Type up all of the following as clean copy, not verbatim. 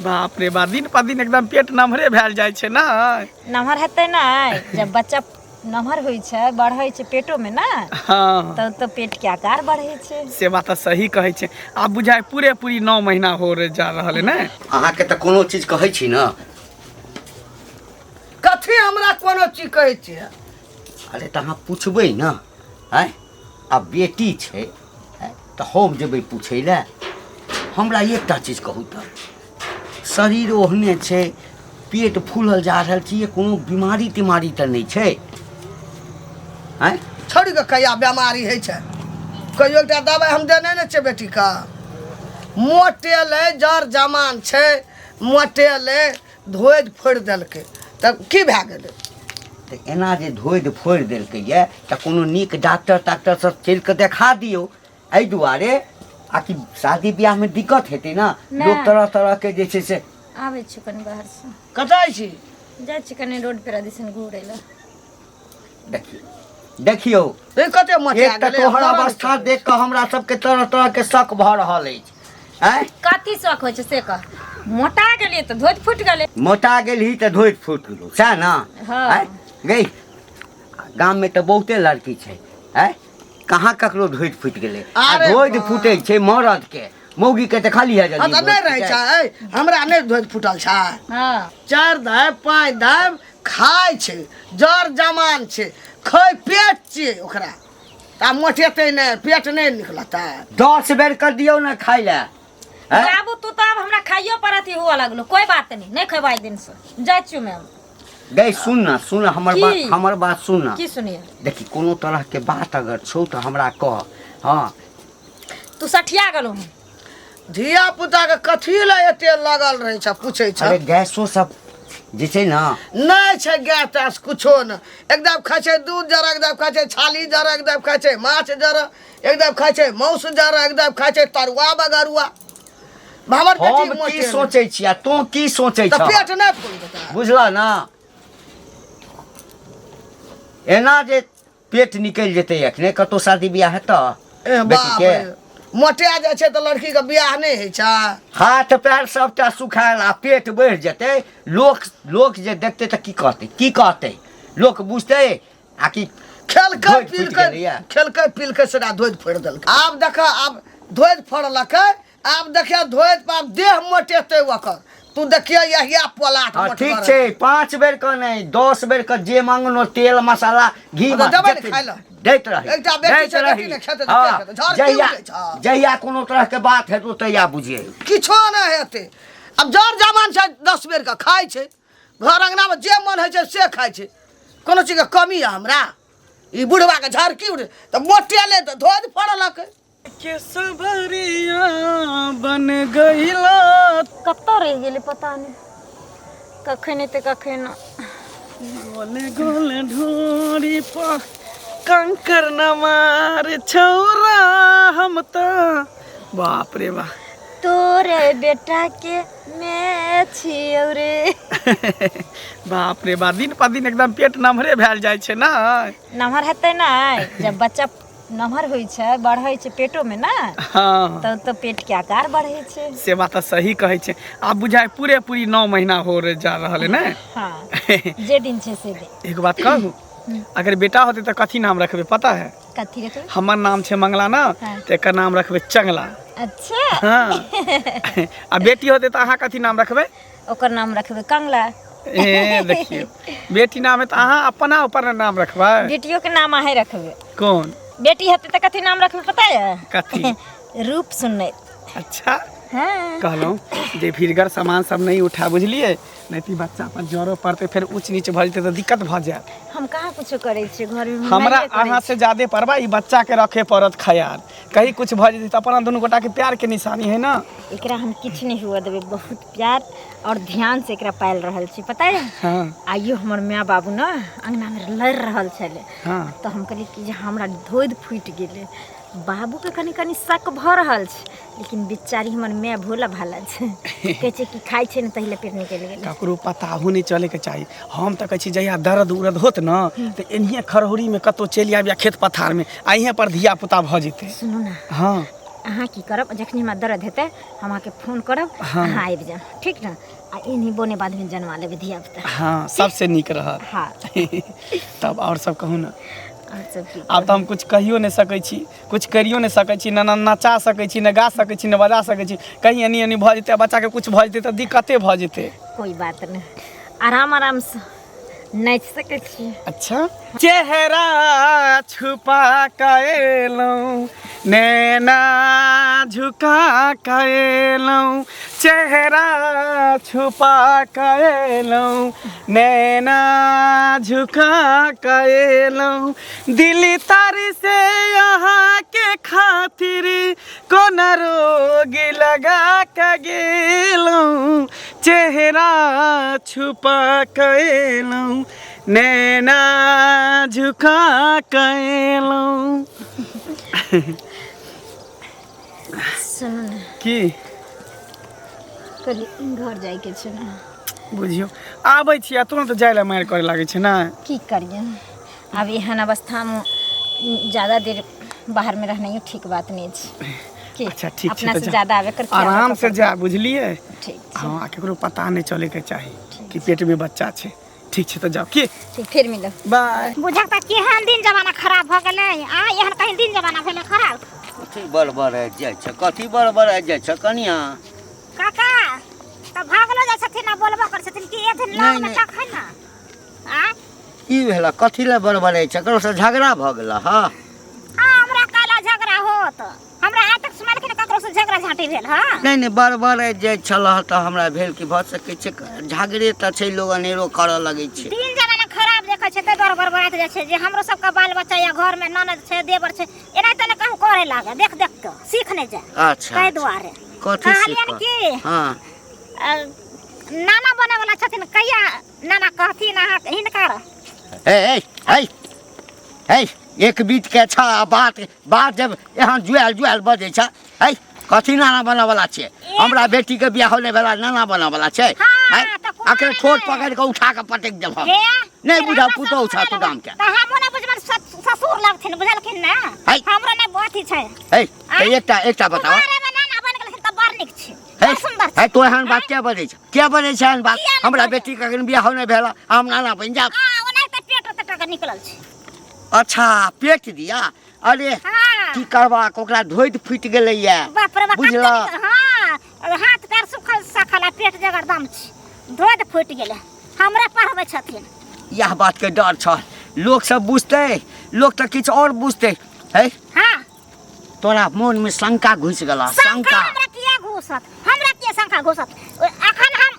बाप रे बाप, दिन पर दिन एकदम पेट नमहरे भेल जाइ छै ने। नमहर हेतै नहि, जब बच्चा नमहर होइ छै, बढ़ै छै पेटो में ना। हाँ। तब तो पेट के आकार बढ़ै छै। से बात तऽ सही कहै छै। आब बुझाइ पूरे पूरी 9 महीना हो रे जा रहल है ने। अहाँके तऽ कोनो चीज कहै छी ने। कथी हमरा कोनो चीज कहै छियै? अरे तऽ अहाँ पुछबै ने। आँय, आ बेटी छै आँय, तऽ हम जेबै पूछै लए? हमरा एकटा चीज कहू तऽ, शरीर ओहने छै, पेट फूलल जा रहल छै, ये कोनो बीमारी तीमारी तऽ नहि छै? आँय। छोड़ि कऽ कहिया बेमारी होइ छै? कहियो एकटा दबाइ हम देने नहि छियै बेटीके। मोटेलै, जर जमान छै, मोटेलै, धोधि फोड़ि देलकै तऽ की भए गेलै? तऽ एना जे धोधि फोड़ि देलकै यऽ तऽ कोनो नीक डॉक्टर ताक्टरसँ चलि कऽ देखा दियौ, एहि दुआरे आ कि शादी बियाहमे दिक्कत हेतै ने। नहि। लोक तरह तरहके जे छै से। आबै छी कनि बाहरसँ। कतऽ छी? जाइ छी कनि रोड पर दिसन घूरै लए। देखियौ, देखियौ। ए, कते मोटा एक तऽ गेलै, तोहर मरल अवस्था छै। देख कऽ हमरा सबके तरह तरह के शक भऽ रहल अछि। आँय। कथी शौक होइ छै से कह? मोटा गेलियै तऽ धोति फुटि गेलै। मोटा गेलही तऽ धोति फुटि गेलौ, सएह ने? हँ। आँय गै, गाममे तऽ बहुते लड़की छै, आँय, कहाँ ककरो धोति फुटि गेलै? आ अरे धोति बा। फुटै छै मरद के, मौगी के देखलियै हँ जल्दी तऽ नहि धोति रहै फुटै? छै। हमरा नहि धोति फुटल छै। हँ। 4 दाय 5 दाय खाइ छै, जर जमान छै, खै पेट छियै ओकरा, तऽ आब मोटेतै नहि, पेट नहि निकलतै? 10 बेर कर दियौ ने खाइ लए, आँय? बाबू, तू तऽ आब हमरा खाइयो पर अथी हुअ लगलो। कोई बात नहीं, नहीं खेबै दिन से, जाइ छियौ मैम। गै सुन न, सुन हमर की? बात, हमर बात सुन न। की सुनिए? देखी, कोनो तरह के बात अगर छौ तऽ हमरा कह। हँ। तू सठिया गेलौ हन। धिया पुता के कथी लए एते लगल रहै छै, पूछै छै? अरे गैसो सब जे छै ने। नहि छै गैस तैस कुछो नहि। एकदम खाइ छै दूध जरा, एकदम खाइ छै छाली जरा, एकदम खाइ छै माछ जरा, एकदम खाइ छै मांस जरा, एकदम खाइ छै तरुआ बगरुआ। हमर बेटी हम की मोटे सोचै छी आ तों की सोचै तऽ छह? पेट नहि फूल देतै। बुझलह ने, एना जे पेट निकलि जेतै एखने, कतहु शादी बियाह हेतऽ ए बेटी बाप के? रे, मोटा जाइ छै तऽ लड़की के बियाह नहि होइ छै? हाथ पैर सबटा सुखायल आ पेट बढ़ि जेतै, लोक लोक जे देखतै तऽ की कहतै? की कहतै लोक? बुझतै आ कि खेलकै धोधि फुटि पीलकै? गेलैया। खेलकै पीलकै, सेटा धोधि फोड़ि देलकै। आब देख, आब धोधि फोड़लकै, आब देखिए धोधि पर आब देह मोटेतै ओकर, तू देखिए यहिया पोलाट। हाँ, मोटगर ठीक छै। 5 बेर के नहि, 10 बेर के जे मांगनो, तेल मसाला घी हाँ, तऽ देबै ने जते खाइ लए। दैत रही, एकटा बेटी दैत छै, बेटी रही। ने खेतै तऽ हाँ, के खेतै? झड़ की जहिया उठै छै? जहिया कोनो तरह के बात हेतौ तहिया बुझिए। किछो नहि हेतै। आब जर जमान छै, 10 बेर के खाइ छै, घर अङ्गनामे जे मन होइ छै से खाइ छै। कोनो चीजके कमी यऽ हमरा? ई बुढ़बाके झड़की उठे तऽ मोटेलै तऽ धोधि फड़लक। के सबरिया बन गईला। कतऽ रहि गेलै पता नहि, कखन एतै कखन। गोले गोले ढोरी पर कंकर न मार छौरा हम तऽ, बाप रे बा। तोरे बेटा के मैं छियौ रे। बाप रे बा, दिन पर दिन एकदम पेट नमहरे भेल जाइ छै ने। नमहर हेतै नहि, जब बच्चा नमहर होइ छै, बढ़ै छै पेटो में ना। हाँ। तब तो पेट के आकार बढ़ै छै। से बात तऽ सही कहै छै। आब बुझाइ पूरे पूरी 9 महीना हो रे जा रहल है ने। हाँ, जे दिन छै से दिन। एक बात कहू, अगर बेटा होते तऽ कथी नाम रखबै, पता है? कथी रखबै? हमर नाम छै मंगला ना। हाँ। तऽ एकर नाम रखबै चंगला। अच्छा। हाँ, आ बेटी होते तऽ अहाँ कथी नाम रखबै? ओकर नाम रखबै कंगला। ए देखियौ, बेटी नाम है तऽ अहाँ अपना ऊपर नाम रखबै? बेटियो के नाम अहें रखबै। कोन? बेटी हेतै तऽ कथी नाम रखबै पता है? कथी? रूप सुनैत। अच्छा। हाँ। कहलहुँ जे भीड़गर सामान सब नहि उठा, बुझलियै? नहि तऽ ई बच्चा पर जरो पड़तै, फेर ऊँच नीच भऽ जेतै तऽ दिक्कत भऽ जायत। हम कहाँ कुछो करै छियै घरमे? हमरा माइए करै अहाँ से ज्यादे परवा ई बच्चा के रखे पड़त ख्याल, कहीं कुछ भऽ जेतै तऽ अपना दुनू गोटा के प्यार के निशानी है ना। छै। एकरा हम किछु नहि हुअ देबै, बहुत प्यार और ध्यान से एकरा पालि रहल छी, पता है? हाँ। आइयो हमर माय बाबू ने अंगनामे लड़ि रहल छलै। हाँ। तऽ हम कहलियै कि जे हमरा धोधि फूटि गेलै। बाबूके कनि कनि शक भऽ रहल छै, लेकिन बेचारी हमर माय भोला भाला छै, कहै छै कि खाइ छै ने तहिले पेट निकलि गेलै। ककरो पताहो नहि चलैके चाही। हम तऽ कहै छी जहिया दर्द उर्द होत ने तऽ एनहिए खरहोरीमे कतहु चलि आबि या खेत पथारमे, आ इहें पर धिया पुता भऽ जेतै। सुनू ने। हाँ। अहाँ की करब, जखनी हमरा दर्द हेतै हम अहाँके फोन करब। हाँ। अहाँ आबि जायब, ठीक ने? आ एनही बोने बाधमे जनवा लेबै धिया पुता। हाँ, सबसे नीक रहत। हाँ। तब आओर सब कहू ने। आओर सब की? आब तऽ हम कुछ कहियो नहि सकै छी, कुछ करियो नहि सकै छी, ने नचा सकै छी, ने गा सकै छी, ने बजा सकै छी। कहीं एनी एनी भऽ जेतै आ बच्चाके कुछ भऽ जेतै तऽ दिक्कते भऽ जेतै। कोई बात नहि, आराम आरामसँ नाचि सकै छियै। अच्छा, चेहरा छुपा कऽ एलहुँ, नैना झुका कऽ एलहुँ, चेहरा छुपा कऽ एलहुँ, नैना झुका कऽ एलहुँ, दिल तर से अहाँके खातिर कोना रोग लगा कऽ गेलहुँ, चेहरा छुपा कऽ एलहुँ, नैना झुका कऽ एलहुँ। सुनू ने। की? कहली घर जाइके छै ने। बुझियौ, आबै छी आ तुरन्त जाय लए मारि करे लागै छै ने। की करियै, आब एहन अवस्थामे ज्यादा देर बाहरमे रहनाइयो ठीक बात नहि छै की? अच्छा, ठीक छै। अपना तऽ से जा। ज्यादा आबे कर आराम से जा, बुझलियै? ठीक छै। हँ, आ केकरो पता नहि चलैके चाही कि पेटमे बच्चा छै। ठीक छै, तऽ जाउ की। ठीक, फेर मिलब। बाय। बुझक तऽ केहन दिन जमाना खराब भऽ गेलै आ एहन कहीं दिन जमाना भेलै खराब। कथी बड़बड़ आबि जाइ छै? कथी बड़बड़ आबि जाइ छै कनिया? काका तऽ भागलो जाइ छथिन आ बोलबो करै छथिन कि एथिन नहि, लगमे नहि। तखन ने आ की भेला? कथी लए बड़बड़ाइ छै? ककरोसँ झगड़ा भऽ गेला? हँ। हाँ, हमरा काला झगड़ा होत? हमरा आइ तक सुनलखिन ककरो से झगड़ा झाँटी भेल? हाँ। नहि नहि, बड़बड़ाइत जाइ छलह तऽ हमरा भेल कि भऽ सकै छै झगड़े तऽ छै, लोग अनेरो करऽ लगै छै। दिन जमाना खराब देखै छै ताहि दुआरे बड़बड़ाइत जाइ छै जे हमरो सबके बाल बच्चा या घरमे ननद छै, देवर छै, एनाहिते ने कहूँ करे लागे, देख देख के सीख नहि जाय। अच्छा। ताहि दुआरे कथी कहलियनि सीखऽ? कि हँ। नाना बने वाला छथिन, कहिया नाना कहथिन अहाँ हिनकर? ए ए ए ए, एक बीत के छ आ बात बात जब एहन जुआल जुआल बजै छ। है, कथी नाना बनऽ वाला छै? हमरा बेटी के बियाह होने वाला नाना बनऽ वाला छै? हाँ, हैं? तऽ कुमारी अखन ठोर नहि। पकड़ि कऽ उठा कऽ पटकि देब हम। हे, नहि फेर बुझब हमरा पुतहु ससुर छ तू गाम के। तऽ हमरो नहि बुझबनि, ससुर लगथिन, बुझलखिन ने? है। हमरो नहि अथी छै। है, तऽ एकटा एकटा बताओ। कुमारेमे नाना बनि गेलखिन तऽ बड़ नीक छै, है, बड़ सुन्दर छै। है, तो एहन बात किया बजै छ? किया बजै छ एहन बात? किया नहि हमरा बजै? बेटी के अखन बियाह नहि भेल, हम नाना बनि जायब? आ ओनाहिते पेट ओते टाका निकलल छै। अच्छा, पेट दिया? अरे हाँ। की करबाक, ओकरा धोइत फूटि गेलैया। बाप रे बाप। बुझलह? कते नीक। हाँ, हाथ पैर सुखल सखल आ पेट जगर दम छै, धोइत फूटि गेलै। हमरा पढ़बै छथिन। इएह बातके डर छल, लोक सब बुझतै, लोक तऽ किछु आओर बुझतै। है। हाँ। तोरा मोनमे शंका घुसि गेला? शंका? शंका हमरा किया घुसत? हमरा किया शंका घुसत? अखन हम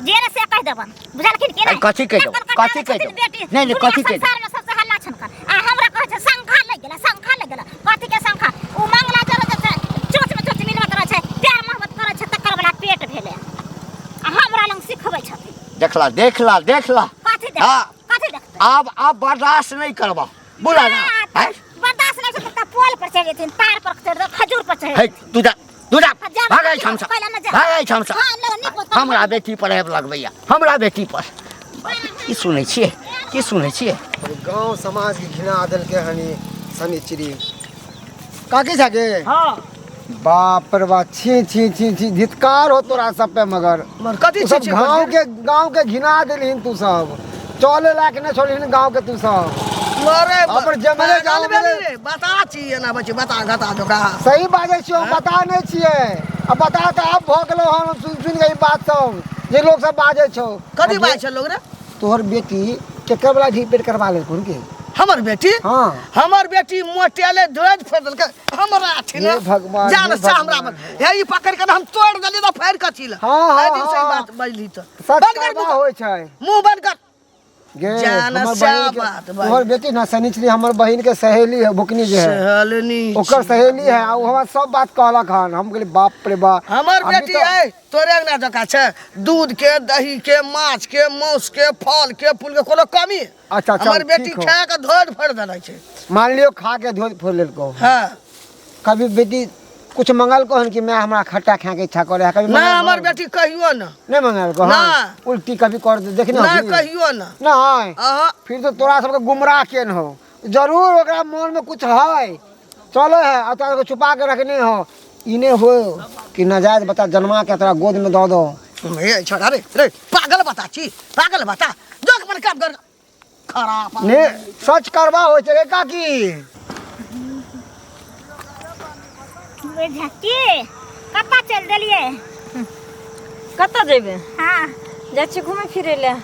जे रे से कहि देबन, बुझलखिन कि ऐ, नहि? कथी कहि देबन? नकल कटाबै कथी कहि छथिन देबन? बेटी नहि, नहि, दुनिया कथी कहि देबन? संसारमे सबसे हल्ला छन कर आ हमरा कहै छै शंखा लागि गेला, शंखा लागि गेला। कथी के शंखा? ओ मंगला चलै छै, चोच मे चोच मिलबैत रहै छै, प्यार मोहब्बत करै छै, तकर बला पेट भेलै आ हमरा लग सिखबै छथिन। देखला, देखला, देखला। कथी देख? हाँ। कथी देखतै? आब आब बर्दाश्त नहि करबा, बोला ना। हाँ, हैं? बर्दाश्त नहि छै तऽ पोल पर चढ़ि जेथिन, तार पर चढ़ि जेथिन, खजूर पर चढ़ि हे, तू जा, तू जा। जा, भागै जा, छम से। पहिले ने जा। भागै छम से। हाँ, लग, नीक बात। हमरा बेटी पर आबि लगबैया हमरा बेटी पर। की सुनै छियै? की सुनै छियै? गांव समाज के घिना देलकै हनी शनिचरी काकी छाके। हाँ। बाप रे बाप, छी छी छी छी, धित्कार हो तोरा सब पे। मगर मगर कथी तू सब छी छी गांव के, गांव के घिना देलहिन तू सब, चले लायक नहि छोड़लहिन गांव के तू सब। मरे अपन जमले पागल जाओ भेली मेरे। रे, बता छी एना बच्ची बता घता जोका। सही बाजै छियौ, हम बता नहि छियै। आ बता तऽ आब भऽ गेलौ हन सुनि सुनि कऽ ई बात सब जे लोक सब बाजै छौ। कथी बात छै लोग रे? तोहर बेटी केकर वाला ढीप पेट करवा लेलखुन के? हमर बेटी? हाँ। हमर बेटी मोटेले ध्वज फोड़ देलकै हमरा थिन। हे भगवान, जान हे से हमरा भगवान। हे ई पकड़ के हम तोड़ देली तऽ फाड़ कथी लए? हाँ, हाँ, एहि दिन से ई हाँ। बात बजली तऽ सच बंद कर करवा मुँह। होइ छै। मुँह बंद कर। गे जान हमर से बहिन के बात भाई। तोहर बेटी ना शनिचरी हमर बहिन के सहेली है, भुकनी जे है। सहलनी ओकर सहेली है आ ओ हमरा सब बात कहलक हन। हम कहली बाप रे बाप। हमर अभी बेटी तऽ- है तोरे अंगना जकाँ छै, दूध के, दही के, माछ के, मांस के, फल के, फूल के कोनो कमी? अच्छा, चल, हमर बेटी ठीक हो। खा के धोड़ फोड़ देने छै। मान लियो खा के धो फोड़ लेलको। हाँ। कभी बेटी कुछ मंगलको हन कि मैं हमरा खट्टा खाए के इच्छा करे है? कभी ना। मंगलको हमर हन? बेटी कहियो ना। नहीं मंगलको हन? ना। उल्टी कभी कर दे देखने ना। होबी? कहियो ना। नहीं? अहाँ फिर तो तोरा सबके गुमराह केन हो जरूर, ओकरा मन में कुछ है। चले है आ तोरा के छुपा के रखने हो ई नहि हो कि नाजायज बच्चा जन्मा के तोरा गोद में दऽ दो। हे छोड़ा रे रे पागल बता छी पागल बता जो अपन काम कर खराब ने सच करबा होइ छै रे काकी। की कतऽ चलि देलियै? कतऽ जेबै? हाँ जाइ छियै घुमै फिरै लए।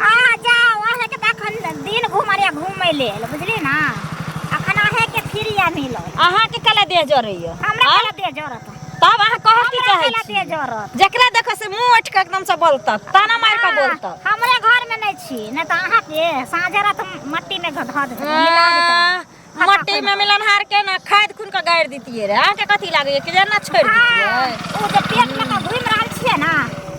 अहाँ जाउ, अहाँके तऽ अखन दिन घुमरिया घुमै लेल बुझली ना, अखन अहाँके फ्री मिलल। अहाँके कला देह जरैया? हमरा कला देह जरत। तब अहाँ कहऽ की हमरा चाहै कला छी? देह जरत। जकरा देखो से मुंह उठि कऽ एकदम से बोलतक, ताना मारि कऽ बोलतक। हमरे घर में नहीं छी, नहीं तो अहाँके साँझ रात मट्टी में धऽ देतै, मिला देतै। मट्टी में मिलनहार के ना खाद खून के गाड़ि दितियै रे। अहाँके कथी लागैया कि जेना छोड़ि हाँ, दितियै? ओ जे पेट लऽ कऽ घुमि रहल छियै ना,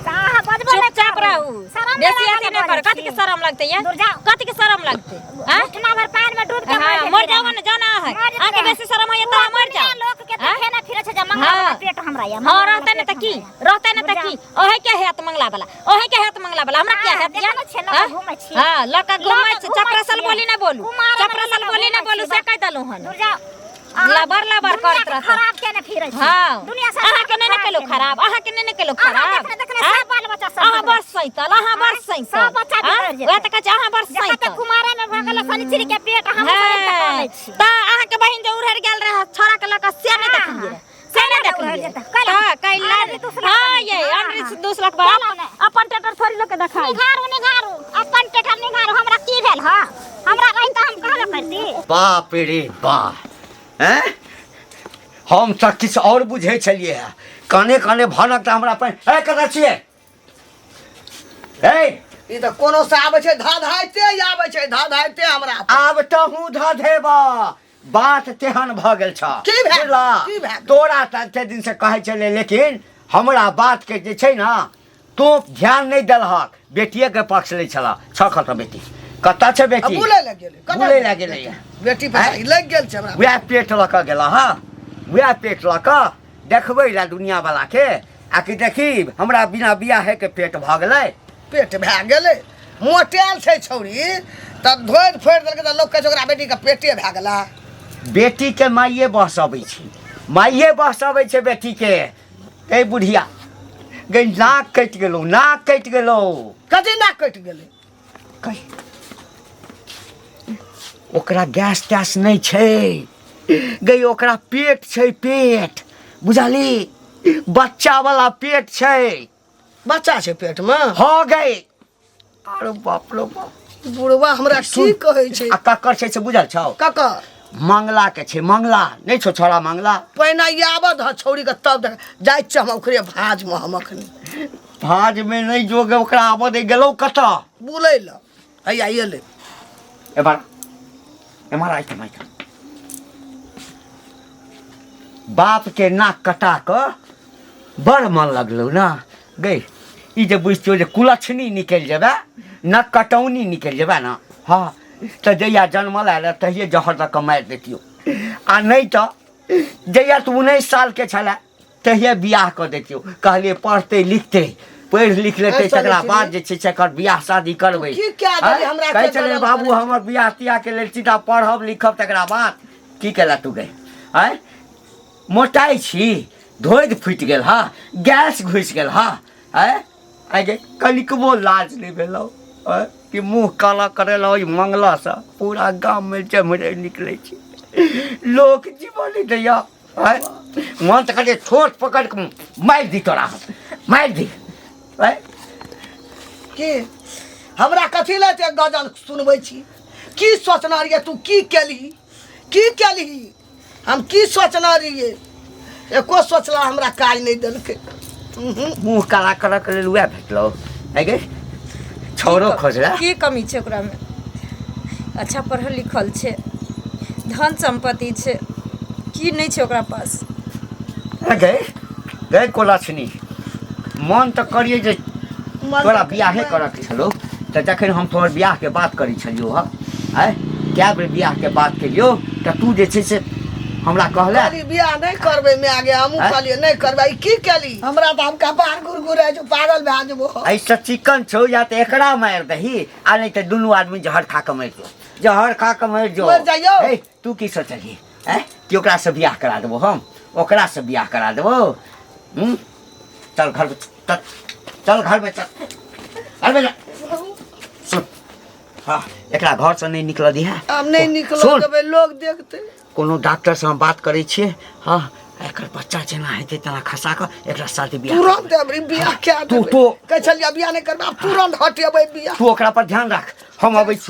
तऽ अहाँ बजबो नहि चुपचाप करबै। रहू, शरम बेसी नहि अथी नहि लागल करू। कथी के छी? शरम लगतै ये? दूर जाउ। कथी के शरम लगतै? आँय? घुटना भर पानि में डूब के हाँ, मरि मर जेतै। जाओ ने, जाओ ना अहाँ। मरि जेतै। अहाँके बेसी शरम होइए तऽ अहाँ मरि जाउ। दुनिया लोक के आँय? देखे नहि फिरै छै जे मंगला वाला हाँ। पेट हमरा ये, हाँ, मंगला वाला रहतै ने पेट तऽ की? हमरा ये। रहतै ने तऽ की? ओहे के हेत मंगला वाला, ओहे के हेत मंगला वाला, हमरा क्या हाँ, हेत ये? देखै छियै, लऽ कऽ हाँ? घुमै छियै। हाँ, लऽ कऽ घुमै लऽ कऽ छी। घुमै चपरासल छियै। बोली नहि बोलू, कुमार में चपरासल लऽ कऽ बोली नहि घुमै बोलू, छियै। से कहि देलहुँ हन। दूर जाउ। अहाँ लबर लबर दुनिया करैत के रहत। खराब केने फिरै छी। हाँ। दुनिया से अहाँके नहि ने केलहुँ खराब, अहाँके नहि ने केलहुँ अहाँ खराब। देखने देखने आँय? सब बाल बच्चा सब अहाँ बिगड़ल। बड़ सैतल, अहाँ बड़ आँय? सैतल। सब बच्चा आँय? बिगड़ि जेतै। वएह तऽ कहै छी, अहाँ बड़ जखन तक सैतल। कुमारे में भऽ गेल शनिचरी के पेट, हम सब हाँ, लै छी। तऽ अहाँके बहिन जे उड़हरि गेल रहै छोड़ा के लऽ कऽ, से नहि हाँ, देखलियै? हाँ। से नहि कैला उड़हरि देखलियै? जेतै? कैला? तऽ कैला आनरी दूसरा हाँ बहिन। ये हाँ, आनरी हाँ। दूसरा के बाप कैला नहि? अपन टेटर थोड़ी लोक के देखाइ। निघारू निघारू अपन टेटर निघारू। हमरा की भेल? हँ, हमरा रही तऽ हम कहबे करती। बाप रे बाप, हैं हम तऽ किछु आओर बुझै छलियै हँ। काने काने भनक तऽ हमरा पर ए कतऽ छियै ए? ई तऽ कोनो से आबै छै, धधाइते आबै छै, धधाइते हमरा पर। आब तहूँ धऽ देबऽ, बात तेहन भऽ गेल छ। की भए गेल? बुझलह? की भए गेल? तोरा तऽ एते दिनसँ कहै छलै, लेकिन हमरा बातके जे छै ने तोँ ध्यान नहि देलहक, बेटिएके पक्ष लै छलह। छ कतऽ बेटी? कतऽ छै आ बेटी? बुलै लए गेलै। कतऽ बुलै लए गेलैए। बेटी पर आँय? लागि गेल छै हमरा। वएह पेट लऽ कऽ गेल हँ, वएह पेट लऽ कऽ देखबै लए दुनिआँवलाके आ कि देखी हमरा बिना बियाहेके पेट भऽ गेलै। पेट भए गेलै, मोटायल छै छौड़ी तऽ धोरि फोड़ि देलकै तऽ लोक कहै छै ओकरा बेटीके पेटे भए गेलै। बेटीके माइए बहसबै छै, माइए बहसबै छै बेटीके। ए बुढ़िया गई, नाक कटि गेलौ, नाक कटि गेलौ। कथी नाक कटि गेलै? कहि ओकरा गैस तैस नहि छै गई, ओकरा पेट छै, पेट बुझली, बच्चा वाला पेट छै। बच्चा छै पेटमे? हँ गई। अरे बाप रे बाप, बुढ़वा हमरा की कहै छै? आ ककर छै से बुझल छौ? ककर? मंगला के छै। मंगला नहि छौ छोड़ा मंगला? पहिने आबऽ दह छौड़ीके, तब देख जाइ छियै हम ओकरे भाजमे। हम अखनी भाजमे नहि जोगे, ओकरा आबऽ दे। गेलौ कतऽ? बुलै लए हैया एलै। एम्हर एम्हर आइतम आइतम। बाप के नाक कटा कऽ बड़ मन लगलौ ने गई। ई जे बुझतियौ जे कुलक्षणी निकलि जेबै न, कटौनी निकलि जेबै ने, हँ तऽ जहिया जन्मल आयल तहिये जहर दऽ कऽ मारि दैतियौ, आ नहि तऽ जहिया तू 19 सालके छलै तहिये बियाह कऽ दैतियौ। कहलियै पढ़तै लिखतै, पढ़ि लिख लेतै ऐ चलै तकरा छी बाद रे। जे छै से एकर बियाह शादी करबै। की कए देली हमरा? कहै के छलै गलत बाबू करै छै। हमर बियाह तियाहके लेल सीधा पढ़ब लिखब तकरा बाद। की केला तू गई? आँय, मोटाइ छी, धोधि फुटि गेल हँ, गैस घुसि गेल हँ। आँय आइ गे, कनिकबो लाज नहि भेलौ? आँय, कि मुँह काला करेलौ ई मंगलासँ? पूरा गाममे चमरे निकलै छै, लोक जीवन नहि दैया। आँय, मन तऽ कहै छोट पकड़ि कऽ मारि दी तोरा, मारि दी। आँय की हमरा कथी लए एते गजल सुनबै छी? की सोचने रहियै तू? की केलही, की केलही? हम की सोचने रहियै? एको सोचला हमरा काज नहि देलकै। उहुँ। मुँह काला करऽके लेल उएह भेटलौ? आइ गे, छौरो खोजला। की कमी छै ओकरामे? अच्छा पढ़ल लिखल छै, धन सम्पत्ति छै, की नहि छै ओकरा पास? गए गए कोलक्षणी, मन तऽ करियै जे तोरा बियाहे करऽके छलौ तऽ जखन हम तोहर बियाहके बात करै छलियौ हँ, आँय, कए बेर बियाहके बात केलियौ तऽ तू जे छै से हमरा कहले कहली बियाह नहि करबै माय गे। हमहूँ आँय? कहलियै नहि करबै। ई की केली? हमरा तऽ हम कपार गुरगुराइ छौ, पागल भए जेबो। एहिसँ चिकन छौ, या तऽ एकरा मारि दही आ नहि तऽ दुनू आदमी जहर खा कऽ मरि जो, जहर खा कऽ मरि जो। मरि जाइयौ। हे, तू की सोचलही? आँय, कि ओकरासँ बियाह करा देबो हम ओकरासँ बियाह करा देबो हूँ चल घरमे चल चल घरमे चल घरमे चल सुन हाँ एकरा घरसँ नहि निकलऽ दिहे आब नहि निकलऽ सुन। देबै लोग देखतै कोनो डॉक्टरसँ हम बात करै छियै हँ एकर बच्चा जेना हेतै तेना खसा कऽ एकरा शादी बियाह तुरंत अबरी बियाह कए तू देबै तो कहै छलियै बियाह नहि करबै आब तुरंत हटेबै बियाह तू ओकरा पर ध्यान राख हम अबै छी।